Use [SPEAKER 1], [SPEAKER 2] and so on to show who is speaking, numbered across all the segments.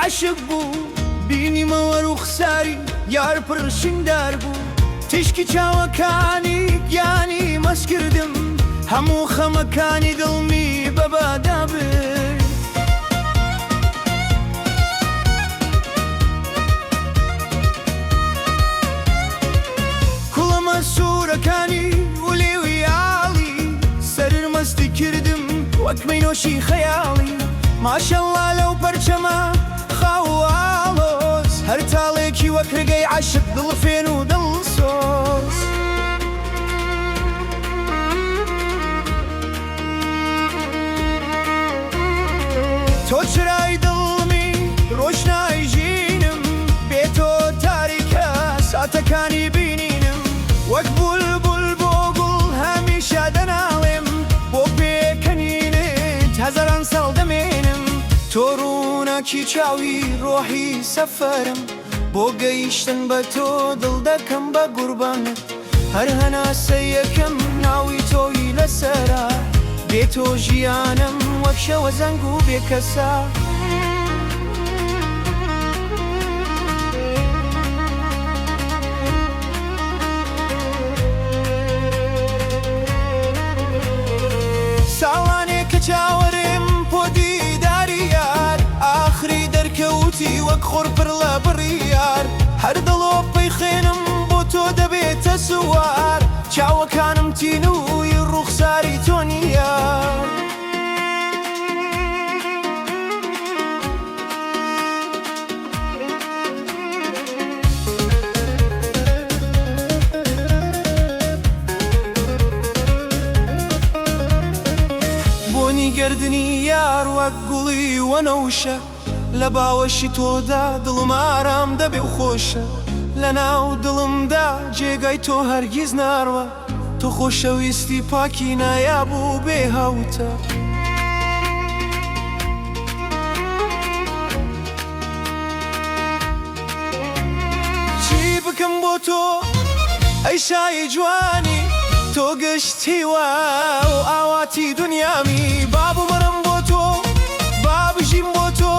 [SPEAKER 1] عەشق بوو، بینیمەوە ڕووخساری یار پڕ شیندار بوو. تیشکی چاوەکانی گیانی مەست کردم، هەموو خەمەکانی دڵمی بە بادا برد. کوڵەمە سوورەکانی و لێوی ئاڵی، سەرر مەستی کردم وەک مەینۆشی خەیاڵی. ماشەڵڵا لەو پەرچەمە خاو و ئاڵۆز، هەر تاڵێکی وەک رگەی عەشق دڵفێن و دڵسۆز. تۆ چرای دڵمی ڕۆشنای ژینم، بێ تۆ تاریکە ساتەکانی بینینم. وەک بولبول بۆ گوڵ هەمیشە دەناڵێم، بۆ پێکەنینت هەزاران ساڵ دەمێنم. تۆ ڕووناکی چاوی ڕۆحی سەفەرم، بۆ گەیشتن بە تۆ دڵ دەکەم بە قوربانت. هەر هەناسەیەکم ناوی تۆی لەسەرە، بێ تۆ ژیانم وەک شەوەزەنگ و بێکەسە. ساڵانێکە چاوەرێم بۆ دیداری یار، ئاخری دەرکەوتی وەک خۆر پڕ لە بڕیار. هەر دڵۆپەی خوێنم بۆ تۆ دەبێتە سوار، چاوەکانم تینووی ڕووخساری تۆ نییە. بۆنی گەردنی یار وەک گوڵی وەنەوشە، لە باوەشی تۆدا دڵم ئارام دەبێ و خۆشە. لەناو دڵمدا جێگای تۆ هەرگیز ناڕوا، تۆ خۆشەویستی پاکی نایاب و بێ هاوتا. چی بکەم بۆ تۆ ئەی شای جوانی، تۆ گشت هیوا و ئاواتی دونیامی. با بمرم بۆ تۆ، با بژیم بۆ تۆ،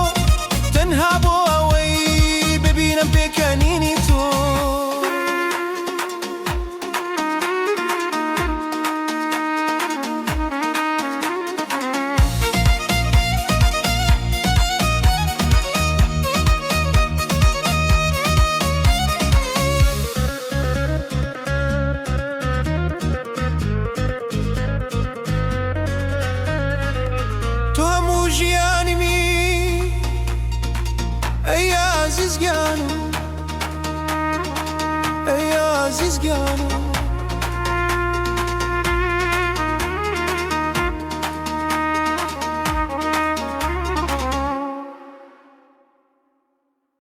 [SPEAKER 1] تەنها بۆ ئەوەی ببینم پێکەنینی تۆ. تۆ هەموو ژیانمی ئەی ئازیز گیانم، ئەی ئازیز گیانم.